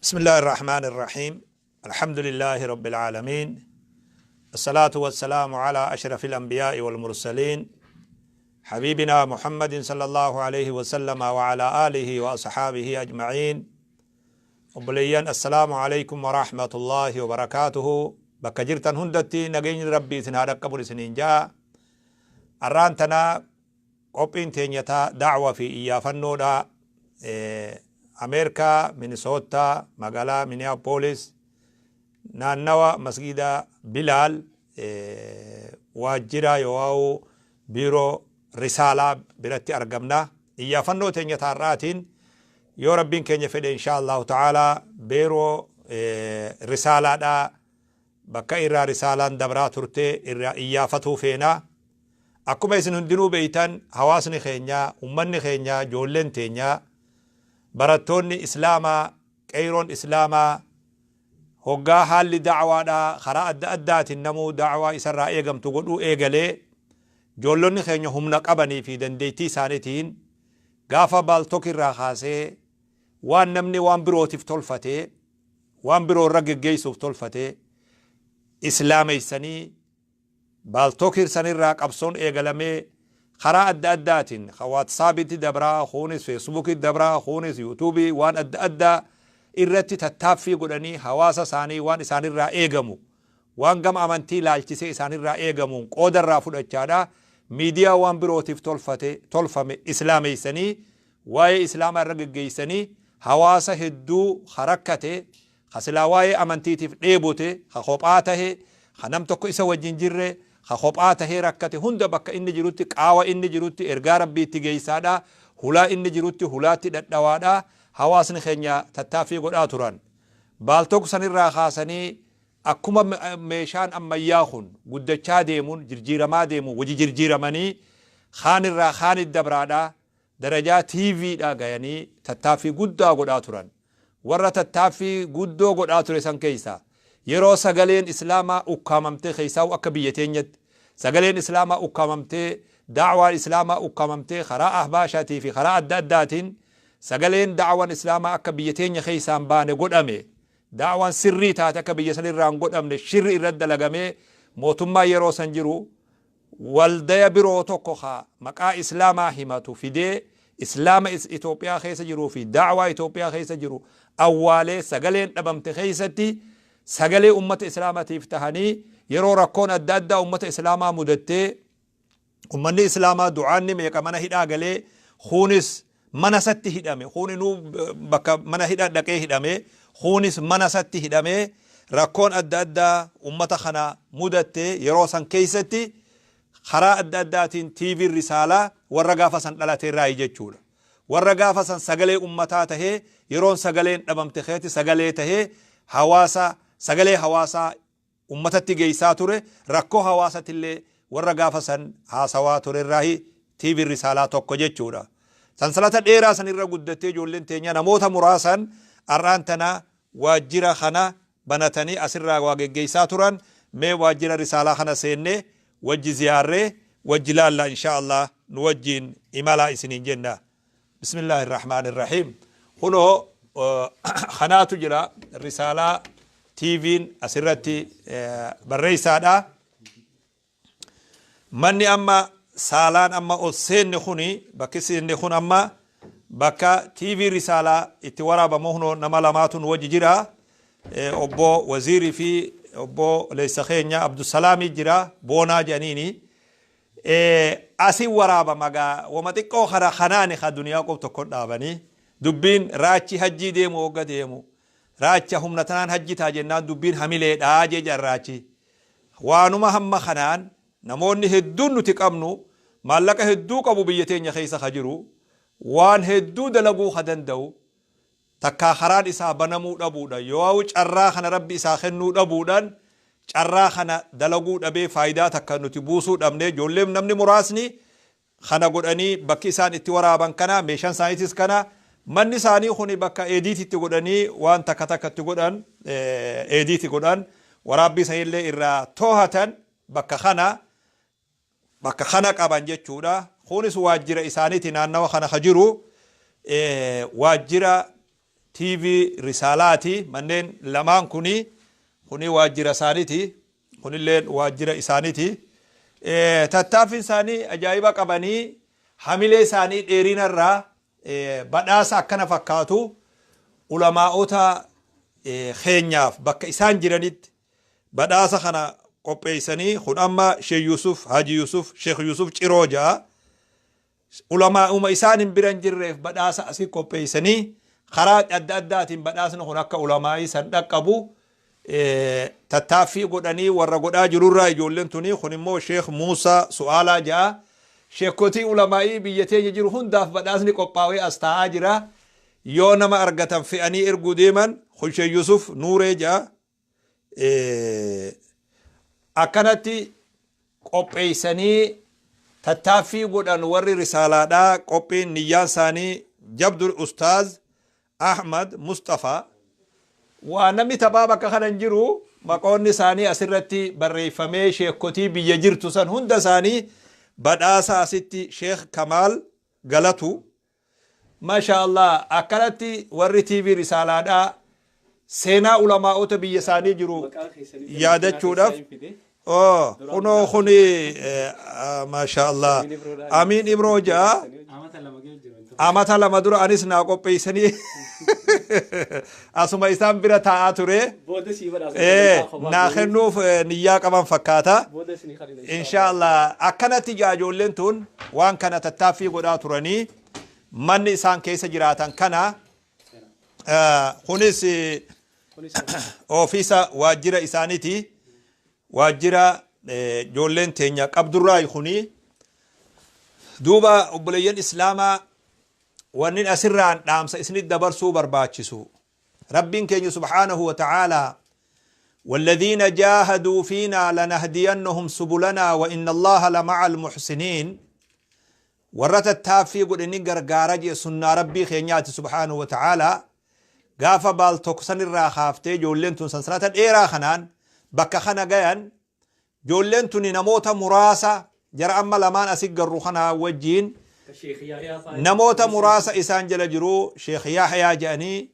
بسم الله الرحمن الرحيم الحمد لله رب العالمين الصلاة والسلام على أشرف الأنبياء والمرسلين حبيبنا محمد صلى الله عليه وسلم وعلى آله وأصحابه أجمعين. Obboleeyyan, السلام عليكم ورحمة الله وبركاته. Bakka jirtan hundatti nageenyi Rabbii isin haa dhaqqabu isiniin jaa. Arraan tana qophiin teenyataa da'wa fi iyyaafannoodha. Ameerikaa, Minisoota, magaalaa Minneapolis, naannawa masgida Bilaal, waajjira yoo'aa'u biiroo Risaalaa biratti argamna. Iyyaafannoo teenya taarraatiin, yoo Rabbiin keenya fedhe, إن شاء الله تعالى biiroo Risaalaadha, bakka irraa Risaalaan dabraa turte irraa iyyaafatuu feena. Akkuma isin hundinuu beeytan, hawaasni keenya, ummanni keenya, ijoolleen teenya, barattoonni Islaamaa, qeeyroon Islaamaa, hoggaa haalli dacwaadha karaa adda addaatiin namuu dacwaa isarraa eegamtu godhuu eegalee, ijoollonni keenya humna qabanii fi dandeettii isaaniitiin gaafa Paltalk irraa kaasee waan namni waan birootiif tolfatee, waan biroo irra geggeessuuf tolfatee, islaameessanii Paltalk sanirraa qabsoon eegalamee, karaa adda addaatiin WhatsAppitti dabraa, kunis Facebookitti dabraa, kunis YouTubeii, waan adda addaa irratti tattaaffii godhanii, hawaasa isaanii waan isaanirraa eegamu, waan gama amantii ilaalchisee isaanirraa eegamuun qoodarraa fudhachaadha. Miidiyaa waan birootiif tolfate tolfame islaameessanii, waa'ee Islaamaa irra geggeessanii, hawaasa hedduu harakkate, ka silaa waa'ee amantiitiif dheebote, ka kophaa tahe, ka nam tokko isa wajjin jirre, ka kophaa tahee rakkate hunda, bakka inni jirutti, qaawa inni jirutti ergaa Rabbiitti geessaadha. Hulaa inni jirutti hulaatti dhadhawaadha. Hawaasni keenya tattaaffii godhaa turan. Paltalk sanirraa kaasanii, akkuma meeshaan ammayyaa kun guddachaa deemuun, jirjiiramaa deemuun, wajji jirjiiramanii, kaanirraa kaanit dabraadha, darajaa TVdha gayanii tattaaffii guddaa godhaa turan. Warra tattaaffii guddoo godhaa ture san keessa, yeroo sagaleen Islaamaa ukkaamamtee, keessaa akka biyya teenyatti sagaleen Islaamaa ukkaamamtee, da'waan Islaamaa ukkaamamtee, karaa Ahbaashaatii fi karaa adda addaatiin sagaleen da'waan Islaamaa akka biyya teenya keessaan baane godhame, da'waan sirrii taate akka biyya sanirraa hin godhamne shirri irratti dalagamee, mootummaa yeroo san jiru waldaya biroo tokko ka maqaa Islaamaa himatu fidee, Islaama Itoophiyaa keessa jiruu fi da'waa Itoophiyaa keessa jiru awwaalee, sagaleen dhabamte keessatti sagalee ummata Islaamatiif tahanii, yeroo rakkoon adda addaa ummata Islaamaa mudattee, ummanni Islaamaa du'aanni meeqa mana hidhaa galee, kunis mana isatti hidhame, kuninuu bakka mana hidhaa dhaqee hidhame, kunis mana isatti hidhame, rakkoon adda addaa ummata kana mudatte, yeroo san keessatti karaa adda addaatiin TV Risaalaa warra gaafa san dhalateerraayi jechuudha. Warra gaafa san sagalee ummataa tahee, yeroon sagaleen dhabamte keetti sagalee tahee, hawaasa sagalee hawaasaa ummatatti geessaa ture, rakkoo hawaasatillee warra gaafa san haasawaa turerraayi TV Risaalaa tokko jechuudha. Sansalata dheeraa sanirra guddattee, ijoolleen teenya namoota muraasan har'aan tana waajjira kana banatanii asirraa waa geggeessaa turan. Mee waajjira Risaalaa kana seennee wajji ziyaarree wajji laalla, إن شاء الله nu wajjiin imalaa isiniin jenna. بسم الله الرحمن الرحيم. Kunoo kanaatu jira, Risaalaa TV'n asirratti barreessaadha. Manni amma saalaan amma ol seenne kuni, bakki seenne kun amma bakka TV Risaalaa itti waraabamu. Hunoo nama lamaatu nu wajji jira. Obbo Waziirii fi obbo Leessa keenya Abdusalaamii jira, Boonaa jedhaniini. Asin waraabama gaa. Wama xiqqoo kana kanaani ka duniyaa qof tokko dhaabanii, dubbiin raachi hajjii deemu hogga deemu, raacha humna tanaan hajji taa jennaan, dubbiin hamileedhaa jee raachi. Waanuma hamma kanaan namoonni hedduun nuti qabnu, maallaqa hedduu qabu, biyya teenya keessa ka jiru, waan hedduu dalaguu ka danda'u, takkaa karaan isaa banamuu dhabuudhaan, yoo carraa kana Rabbi isaa kennuu dhabuudhaan, carraa kana dalaguu dhabee, faayidaa takka nuti buusuu dhabne. Ijoolleen namni muraasni kana godhanii, bakki isaan itti waraaban kana, meeshaan isaaniitis kana. Manni isaanii kuni bakka edititti godhanii, waan takka takkatti godhan, edit godhan, waraabbii isaaniillee irraa to'atan, bakka kana qaban jechuudha. Kunis waajjira isaaniiti, naannawa kana ka jiru waajjira TV Risaalaa. TV Risaalaati. Manneen lamaan kuni, kuni waajjira isaaniiti, kunilleen waajjira isaaniiti. Tattaaffiin isaanii ajaa'iba qabanii, hamilee isaanii dheerinarraa badhaasa akkana fakkaatu ulamaa'ota keenyaaf bakka isaan jiranitti badhaasa kana qopheessanii. Kun amma Sheekh Yusuf Haji Yusuf, Sheekh Yusuf Ciroo ja'a. Ulamaa'uma isaan hin biran jirreef badhaasa asii qopheessanii, karaa adda addaatiin badhaasni kun akka ulamaa'ii san dhaqqabu tattaaffii godhanii warra godhaa jirurraa ijoolleen tuni. Kun immoo Sheekh Muusaa Su'aalaa ja'a. Sheekotii ulamaa'ii biyya teenya jiru hundaaf badhaasni qophaa'ee as taa'aa jira. Yoo nama argatan fe'anii erguu deeman. Kun Sheekh Yusuf Nuuree ja'a. Akkanatti qopheessanii tattaaffii godhan warri Risaalaadhaa. Qophiin niyyaan isaanii jabdu. Ustaaz Ahmad Mustafa, waa namni taphaa bakka kana hin jiru. Maqoonni isaanii asirratti barreeffamee, sheekotii biyya jirtu san hunda isaanii badhaasa asitti. Sheekh Kamaal Galatu, Masha Allah. Akkanatti warri TV Risaalaadhaa seenaa ulamaa'ota biyya isaanii jiru yaadachuudhaaf. Oh, kunoo kuni, masha Allah, Amiin Ibroo ja'a. Amata 2 dura anis naa qopheessanii asuma isaan bira taa'aa ture. Naa kennuuf niyyaa qaban fakkaata. Insha Allah, akkanatti jaa ijoolleen tun waan kana tattaaffii godhaa turanii. Manni isaan keessa jiraatan kana. Kunis ofiisa waajjira isaaniiti. Waajjira ijoolleen teenya qabdurraa kuni. Duuba obboleeyyan Islaamaa, wannin asirraan dhaamsa isinit dabarsuu barbaachisu, Rabbiin keenya subhaanahu wa ta'aalaa والذين جاهدوا فينا لنهدينهم سبلنا وإن الله لمع المحسنين. Warra tattaaffii godhe ni gargaara jee. Sunnaa Rabbii keenyaati subhaanahu wa ta'aalaa. Gaafa baal tokko sanirraa kaaftee ijoolleen tun sansalata dheeraa kanaan bakka kana gayan. Ijoolleen tuni namoota muraasa, jara amma lamaan asi garru kana wajjiin, namoota muraasa isaan jala jiru. Sheekh Yahyaa jedhanii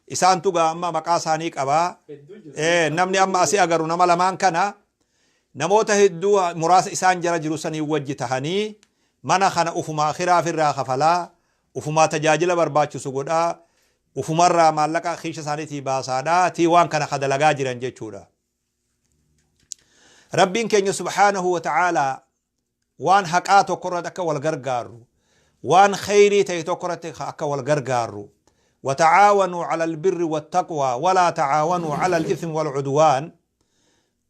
isaantu gaa amma maqaa isaanii qabaa. Namni amma asi agaru nama lamaan kana. Namoota hedduu muraasa isaan jala jiru sanii wajji tahanii mana kana ufumaa kiraaf irraa kafalaa, ufumaa tajaajila barbaachisu godhaa, ufumarraa maallaqa kiisha isaaniitii baasaadha tii waan kana kadalagaa jiran jechuudha. Rabbiin keenya subhaanahu wa ta'aalaa waan haqaa tokko irratti akka wal gargaarru, waan kheyrii ta'e tokko irratti akka wal gargaarru, وتعاونوا على البر والتقوى ولا تعاونوا على الإثم والعدوان.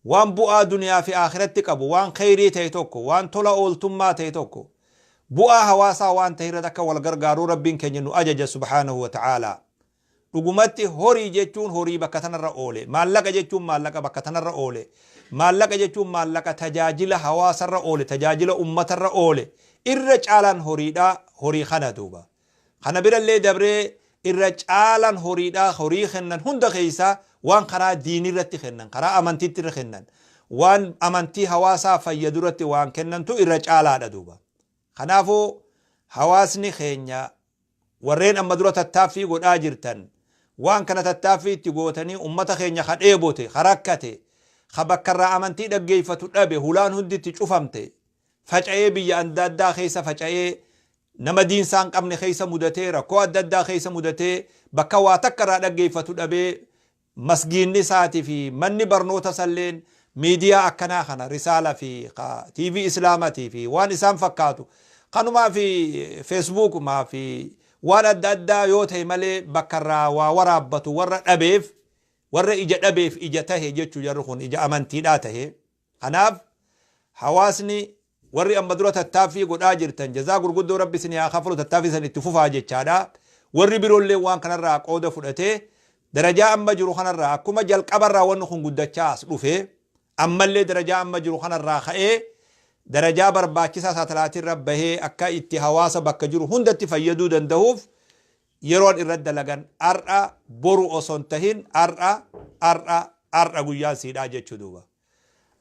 Waan bu'aa duniyaa fi akhiratti qabu, waan kheyrii ta'e tokko, waan tola ooltummaa ta'e tokko, bu'aa hawaasaa waan ta'e irratti akka wal gargaaruu Rabbiin keenya nu ajaja subhaanahu wa ta'aalaa. Dhugumatti horii jechuun horii bakka tanarra oole, maallaqa jechuun maallaqa bakka tanarra oole, maallaqa jechuun maallaqa tajaajila hawaasarra oole, tajaajila ummatarra oole irra caalaan horiidha horii kana. Duuba kana birallee dabree irra caalaan horiidha horii kennan hunda keessaa waan karaa diinirratti kennan, karaa amantiitti irra kennan, waan amantii hawaasaa fayyadurratti waan kennantu irra caalaadha. Duuba kanaafuu hawaasni keenya warreen amma dura tattaaffii godhaa jirtan, waan kana tattaaffii itti gootanii ummata keenya ka dheebote, ka rakkate, ka bakkarraa amantii dhaggeeffatu dhabe, hulaan hundi itti cufamte, faca'ee biyya adda addaa keessa faca'ee, nama diinsaa hin qabne keessa mudatee, rakkoo adda addaa keessa mudatee, bakka waa takka irraa dhaggeeffatu dhabee, masgiinni isaatii fi manni barnoota salleen miidiyaa akkanaa kana, Risaala fi TV Islaamatii fi waan isaan fakkaatu kanumaa fi Feesbuukumaa fi waan adda addaa yoo ta'e malee bakka irraa waa waraabbatu warra dhabeef, warra ija dhabeef ija tahe jechuu. Jarri kun ija amantiidhaa tahe. Kanaaf hawaasni warri amma dura tattaaffii godhaa jirtan, jazaa gurguddoo Rabbi isin haa kafalu. Tattaaffii san itti fufaa jechaadha. Warri biroollee waan kanarraa qooda fudhatee darajaa amma jiru kanarraa, akkuma jalqabarraa wanni kun guddachaa as dhufe, ammallee darajaa amma jiru kanarraa ka'ee darajaa barbaachisaa saatalaatirra bahee akka itti hawaasa bakka jiru hundatti fayyaduu danda'uuf yeroon irratti dalagan har'a boru osoo hin tahin har'a, har'a, har'a guyyaan siidhaa jechuu. Duuba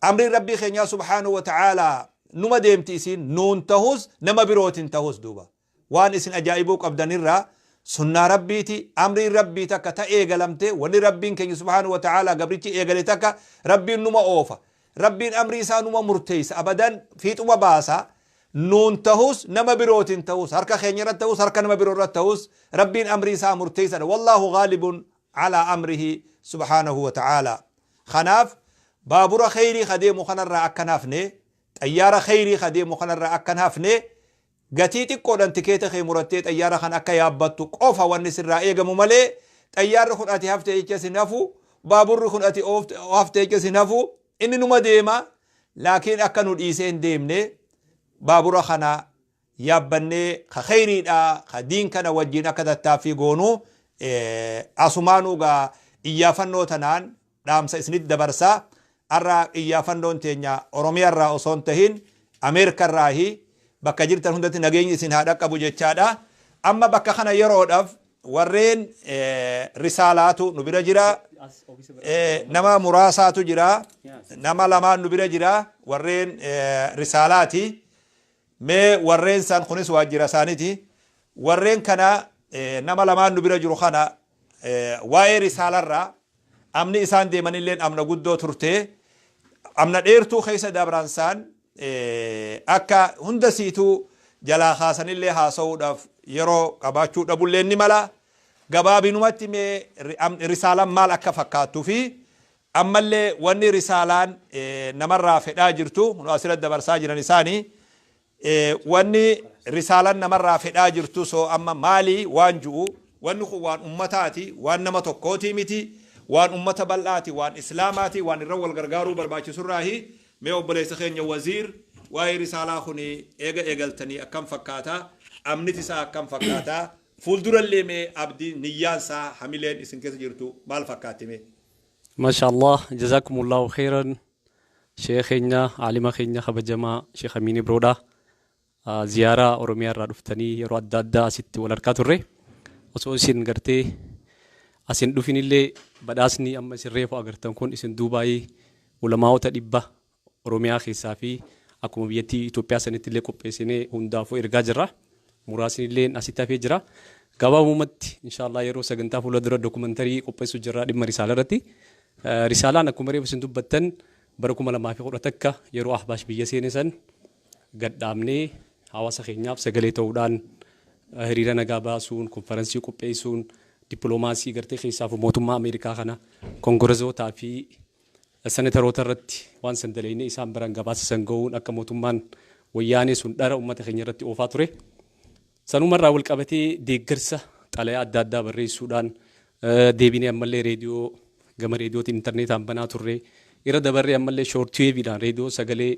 amriin Rabbii keenyaa subhaanahu wa ta'aalaa numa deemti, isiin nuun tahus nama birootiin tahus. Duuba waan isin ajaa'ibuu qabdanirraa Sunnaa Rabbiiti, amriin Rabbii takka ta eegalamte, wanni Rabbiin keenya subhaanahu wa ta'aalaa gabrichi eegale takka Rabbiin numa oofa. Rabbiin amrii isaa numa murteessa, abadan fiixuma baasa. Nuun tahus, nama birootiin tahus, harka keenya irratti tahus, harka nama biroo irratti tahus, Rabbiin amrii isaa murteessadha. Wallaahu gaalibun alaa amrihi subhaanahu wa ta'aalaa. Kanaaf baabura kheyrii ka deemu kanarraa akka hin hafne, xayyaara kheyrii ka deemu kanarraa akka hin hafne, Gatii xiqqoodhan tikeeta kee murattee xayyaara kana akka yaabbattu qofa wanni sirraa eegamu malee xayyaarri kun ati hafte jecha sin hafu, baaburri kun ati hafte jecha sin hafu, inni numa deema, laakiin akka nu dhiisee hin deemne baabura kana yaabbannee ka kheyriidha ka diin kana wajjiin akka tattaaffii goonu asumaanuu gaa iyyaafannoo tanaan dhaamsa isinitti dabarsa. Arra iyyaafannoon teenya Oromiyaa irraa osoo hin tahin Ameerika irraahi. Bakka jirtan hundatti nageenyi isin haa dhaqqabu jechaadha. Amma bakka kana yeroodhaf warreen risaalaatu nu bira jira. Nama muraasaatu jira. Nama lamaan nu bira jira. Warreen risaalaati. Mee warreen san kunis waajjira isaaniti. Warreen kana nama lamaan nu bira jiru kana waa'ee risaalarraa amni isaan deemanilleen amna guddoo turte. Amna dheertuu keessa dabran saan akka hunda siituu jalaa kaasanillee haasa'uudhaaf yeroo qabaachuu dhabulleen ni mala. Gabaabinumatti mee risaalaan maal akka fakkaattuu fi ammallee wanni risaalaan namarraa fedhaa jirtu nu asirratti dabarsaa jiran isaanii, Wanni risaalaan namarraa fedhaa jirtu soo amma maali waan ju'u, wanni kun waan ummataati, waan nama tokkootii miti, waan ummata bal'aati, waan islaamaati, waan irra wal gargaaruu barbaachisurraahi. Mee obboleessa keenya Waziir, waa'ee risaalaa kuni eega eegaltanii akkam fakkaata? Amniti isaa akkam fakkaata? Fuuldurallee mee abdiin, niyyaan isaa, hamileen isin keessa jirtu maal fakkaatti mee? Masha Allah, jazakumullahu khairan. Sheekha keenya, aalima keenya kabajamaa Sheekh Amiin Ibroodha. Ziyaaraa Oromiyaa irraa dhuftanii yeroo adda addaa asitti wal arkaa turre. Osoo isin gartee asin dhufinillee badhaasni amma isin reefu agartan kun isin duubaayii ulamaa'ota 100 Oromiyaa keessaa fi akkuma biyyattii Itoophiyaa sanitti illee qopheessinee hundaafuu ergaa jirra. Muraasni illee asitti hafee jira. Gabaabumatti inshaallah yeroo sagantaa fuula dura dokumantarii qopheessuu jirra dhimma risaala irratti. Risaalaan akkuma reefu isin dubbattan bara 2011 yeroo Ahbaash biyya seene san gad dhaabnee hawaasa keenyaaf sagalee ta'uudhaan, hiriira nagaa baasuun, konferansii qopheessuun, dippiloomaasii gartee keessaafu mootummaa Ameerikaa kana kongirezootaa fi senetaroota irratti waan san daleeynee isaan biraan gabaasa san gahuun akka mootummaan wayyaanee sun dhara ummata keenya irratti oofaa ture. Sanumarraa wal qabatee deeggarsa xalayaa adda addaa barreessuudhaan, deebinee ammallee reediyoo gama reediyootiin intarneetaan banaa turre. Irra dabarree ammallee shoortiweeviidhaan reediyoo sagalee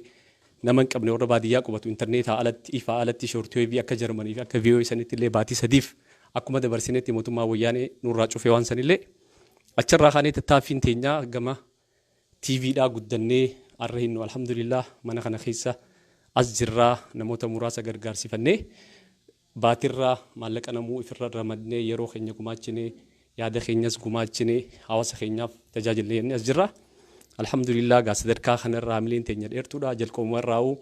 nama hin qabne warra baadiyyaa qubatu intarneetaa alatti, ifaa alatti shoortiweevii akka Jarmanii fi akka VOA sanitti illee baatii sadiif akkuma dabarsinetti mootummaa wayyaanee nurraa cufee waan sanillee. Achirraa kaanee tattaaffiin teenyaa gama TV dhaa guddannee arra hinnu alhamdulillah mana kana keessa as jirraa, namoota muraasa gargaarsifannee, baatirraa maallaqa namuu ifirra ramadnee, yeroo keenya gumaachinee, yaada keenyas gumaachinee hawaasa keenyaaf tajaajille jennee as jirra. Alhamdulillah gaa sadarkaa kanarra hamileen teenya dheertuudha, jalqabuma irraa'uu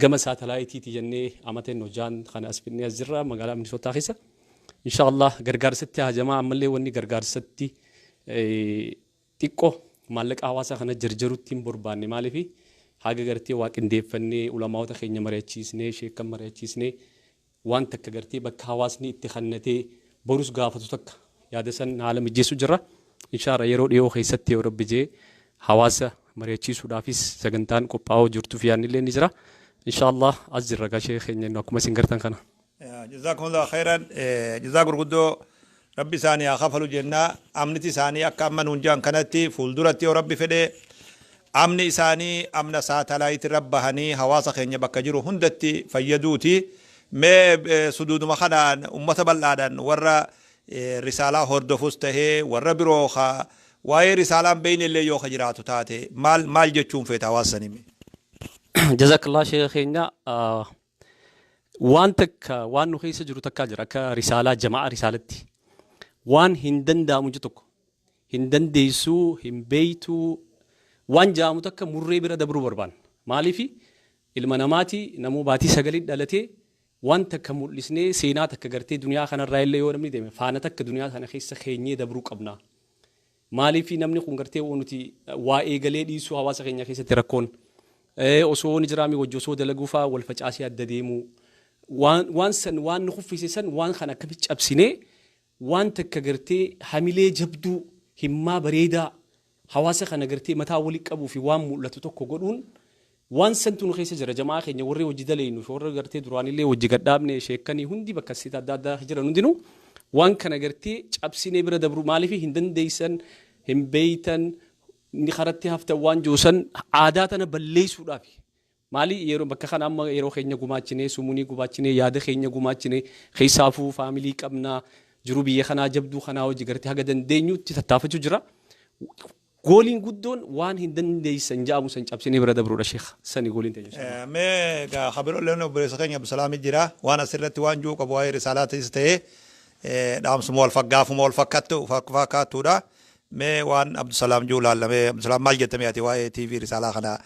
gama saatalaayitiiti jennee amata hin hojaan kana as fidnee as jirra magaalaa Minisootaa keessa. Inshaallah gargaarsatti hajamaa ammallee wanni gargaarsatti xiqqoo maallaqa hawaasa kana jarjarutti hin borbaanne, maaliif haga gartee waa qindeeffannee, ulamaa'ota keenya mari'achiisnee, sheekkan mari'achiisnee, waan takka gartee bakka hawaasni itti kannatee borus gaafatu takka yaada san haala mijjeessu jirra. Inshaalla yeroo dhiyoo keessatti yoo Rabbi jee hawaasa mari'achiisuudhaafis sagantaan qophaa'uu jirtuuf yaadni illee ni jira. Inshaallah as jirra gashee keenya akkuma isin gartan kana. Jazaakumullahu khayran, jazaa gurguddoo Rabbi isaanii haa kafalu jenna. Amniti isaanii akka amma nuun jedhan kanatti fuulduratti yoo Rabbi fedhe amni isaanii amna saatalaayit irra bahanii hawaasa keenya bakka jiru hundatti fayyaduuti. Mee suduuduma kanaan ummata bal'aadhaan warra risaalaa hordofus tahee warra biroo ka waa'ee risaalaa hin beekne illee yoo ka jiraatu taate maal maal jechuun feeta hawaasa sanii mee? Jazakallah sheekha keenya. Waan takka waan nu keessa jiru takkaa jira akka risaalaa jama'aa risaalatti. Waan hin danda'amu je tokko hin dandeessuu, hin beeytuu waan ja'amu takka murree bira dabruu barbaanna. Maaliifi ilma namaati, namuu baatii sagalii dhalatee Waan takka mul'isnee seenaa takka gartee duniyaa kanarraa illee yoo namni deeme faana takka duniyaa kana keessa keenyee dabruu qabna. Maaliif namni kun gartee nuti waa eegalee dhiisuu hawaasa keenya keessatti rakkoon osoo ni jiraami wajji osoo dalaguu fa'aa wal facaasee adda deemuu waan san waan nu kuffise san waan kana akkamitti cabsinee waan takka gartee hamilee jabduu himmaa bareedaa hawaasa kana gartee mataa walii qabuu fi waan mul'atu tokko godhuun waan santu nu keessa jira. Jamaa keenya warri hojii daleynu fi warra gartee duraanillee hojii gadhaabne sheekanii hundi bakka siita adda addaa jiran hundinuu waan kana gartee cabsinee bira dabru. Maaliif hin dandeeysan, hin beeytan, ni karatti haftan waan jiru aadaa tana balleessuudhaaf. Maali yeroo bakka kana amma yeroo keenya gumaachinee, sumunii gumaachinee, yaada keenya gumaachinee, keessaafuu faamilii qabnaa jiru, biyya kanaa jabduu kanaa hojii gartee haga dandeenyutti tattaafachuu jira. Gooliin guddoon waan hin dandeeysan ja'amu san cabsinee bira dabruudha, sheekh. Sani gooliin teenya. Mee egaa kabirolleen obboleessa keenya Abdusalaamii jira, waan asirratti waan jiru qabu, waa'ee risaalaatis ta'ee dhaamsuma wal fakkaafuma wal fakkaattuudha. Mee waan Abdusalaam jiru laallamee. Abdusalaam, maal jettamee ati waa'ee TV risaalaa kana,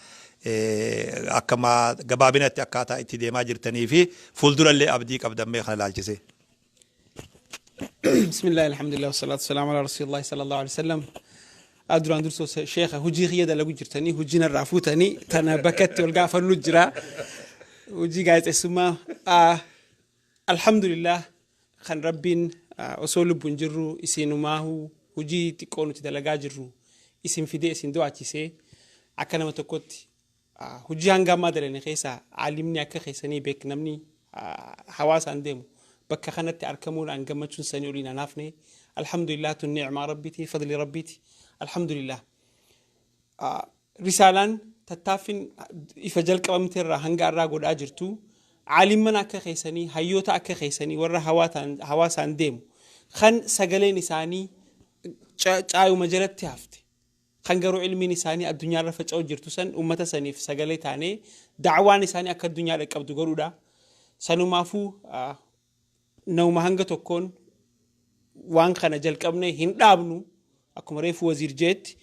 akkama gabaabinatti akkaataa itti deemaa jirtanii fi fuuldurallee abdii qabdammee kana laalchise? بسم الله، الحمد لله، والصلاة والسلام على رسول الله صلى الله عليه وسلم. Duraan dursoo sheekha, hojii kiyya dalagu jirtanii hojii narraa fuutanii tana bakkatti ol gaafannu jira, hojii gaazexeessummaa. Alhamdulillah, kan Rabbiin osoo lubbuun jirru isinumaahu hojii xiqqoo nuti dalagaa jirru isin fidee isin do'achisee, akka nama tokkotti hojii hanga ammaa dalane keessaa aalimni akka keessanii beek namni hawaasaan deemu bakka kanatti argamuudhaan gammachuun sanii oliin anaafne. Alhamdulillah, tun ni'maa Rabbiiti, fadli Rabbiiti, alhamdulillah. Risaalaan tattaaffiin ifa jalqabamte irraa hanga irraa godhaa jirtu, aalimman akka keessanii, hayyoota akka keessanii, warra hawaasaan deemu kan sagaleen isaanii caayuma jalatti hafte, kan garuu ilmiin isaanii addunyaarra faca'u jirtu san ummata saniif sagalee taanee da'waan isaanii akka addunyaa dhaqqabdu godhuudha. Sanumaafuu nama hanga tokkoon waan kana jalqabne hin dhaabnu. Akkuma reefu waziir jeetti,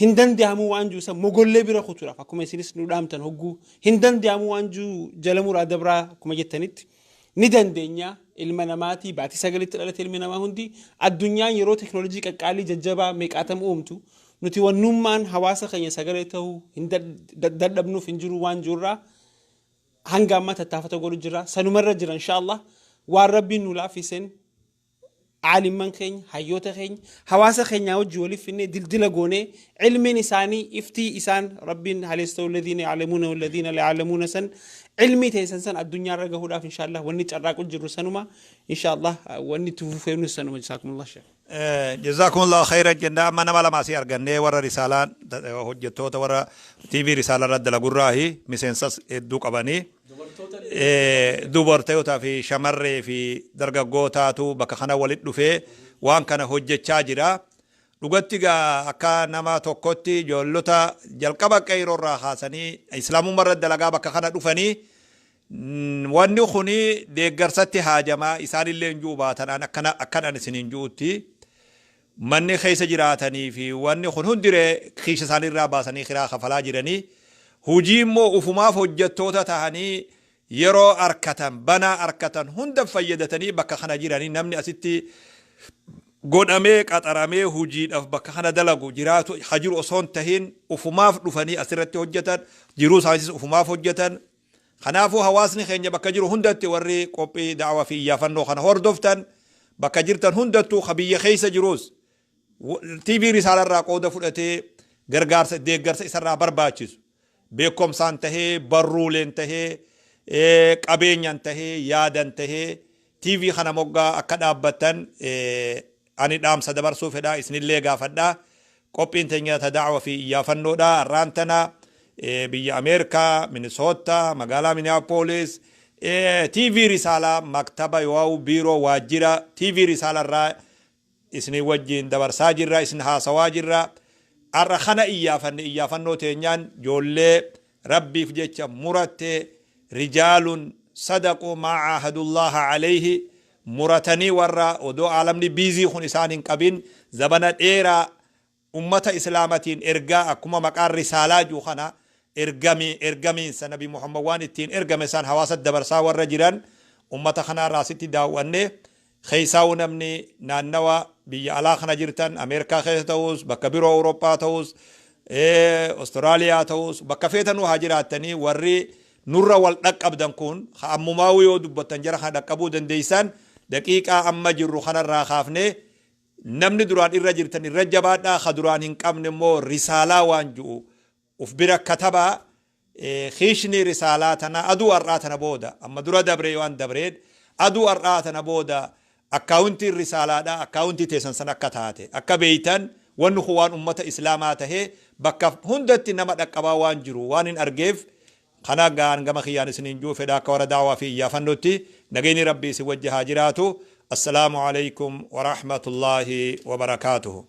hin danda'amu waan jiru san mogollee bira kutuudhaaf, akkuma isinis nu dhaamtan, hogguu hin danda'amu waan jiru jala muraa dabraa akkuma jettanitti, ni dandeenya. Ilma namaatii baatii 9tti dhalate ilmi namaa hundi. Addunyaan yeroo teknoolojii qaqqaalii jajjabaa meeqaatam uumtu, nuti wannummaan hawaasa keenya sagalee ta'uu hin dadhabnuuf hin jiru. Waan jirurraa hanga ammaa tattaafata godhu jira, sanumarra jira. Inshaallah, waan Rabbiin nu laaffiseen aalimman keenya, hayyoota keenya, hawaasa keenya wajji waliif finnee dildila goonee ilmiin isaanii iftii isaan Rabbiin هل يستوي الذين يعلمون والذين لا يعلمون san ilmii teessan san addunyaarra gahuudhaaf, inshaallah, wanni carraaqu jirru sanuma. Inshaallah, wanni itti fufeenu sanuma. Jazaakumullah, sheekh. جزاكم الله خيرا jenna. Amma nama lama asii argannee, warra risaalaan hojjettoota, warra TV risaalaa irra dalagurraahi, miseensas hedduu qabanii, dubartootaa fi shamarree fi dargaggootaatu bakka kana walitti dhufee waan kana hojjechaa jira. Dhugatti gaa akka nama tokkotti ijoollota jalqaba qeyroo irraa kaasanii islaamummaa irra dalagaa bakka kana dhufanii, wanni kuni deeggarsatti haajamaa isaanillee hin jiru baatan akkana akkanan isin hin jirutti manni keessa jiraatanii fi wanni kun hundiree kiisha isaaniirraa baasanii kiraa kafalaa jiranii, hujii immoo ufumaaf hojjettoota tahanii yeroo arkatan banaa arkatan hunda fayyadatanii bakka kana jiranii. Namni asitti godhamee qaxaramee hujiidhaaf bakka kana dalagu jiraatu hajiru osoo hin tahin, ufumaaf dhufanii asirratti hojjetan, jiruu isaaniis ufumaaf hojjetan. Kanaafuu hawaasni keenya bakka jiru hundatti, warri qophii da'awaa fi iyyaafannoo kana hordoftan bakka jirtan hundattuu, ka biyya keessa jirus TV risaalarraa qooda fudhatee gargaarsa deeggarsa isarraa barbaachisu beekumsaan tahee, barruuleen tahee, qabeenyaan tahee, yaadan tahee, TV kana moggaa akka dhaabbattan ani dhaamsa dabarsuu fedhaa, isinillee gaafadhaa. Qophiin teenya ta da'wa fi iyyaafannoodha. Har'aan tana biyya Ameerikaa, Minisoota, magaalaa Minneapolis, TV risaalaa maktaba yoo biiroo waajjira TV risaalaa irraa isinii wajjin dabarsaa jirra, isin haasawaa jirra. Har'a kana iyyaafanne. Iyyaafannoo teenyaan ijoollee Rabbiif jecha muratte, رجال صدقوا ما عاهدوا الله عليه, muratanii warra odoo aalamni busy kun isaan hin qabin zabana dheeraa ummata islaamatiin ergaa, akkuma maqaan risaalaa jiru kana, ergamiinsa Nabi Muhammad waan ittiin ergame san hawaasa dabarsaa warra jiran. Ummata kanarraa asitti daawwanne. Keessaa'uu namni naannawa biyya alaa kana jirtan, Ameerikaa keessa ta'us, bakka biroo Awurooppaa ta'us, Ostiraaliyaa ta'us, bakka feetanuu haa jiraattanii, warri nurra wal dhaqqabdan kun ha ammumaa'uu yoo dubbattan jara kana dhaqqabuu dandeessan. Daqiiqaa amma jirru kanarraa kaafnee namni duraan irra jirtan irra jabaadhaa, ka duraan hin qabne immoo risaalaa waan ju'u uf bira katabaa. Kiishni risaalaa tana aduu har'aa tana booda, amma dura dabre waan dabreen, aduu har'aa tana booda akkaawuntiin risaalaadha akkaawuntii teessan san akka taate akka beeytan, wanni kun waan ummata islaamaa tahee bakka hundatti nama dhaqqabaa waan jiru waan hin argeef kana gaan gama kiyyaan isiniin juu fedha. Akka warra daawaa fi iyyaafannootti nageenyi Rabbii isin wajji haa jiraatu. Assalaamu alaykum warahmatullaahi wabarakaatuhu.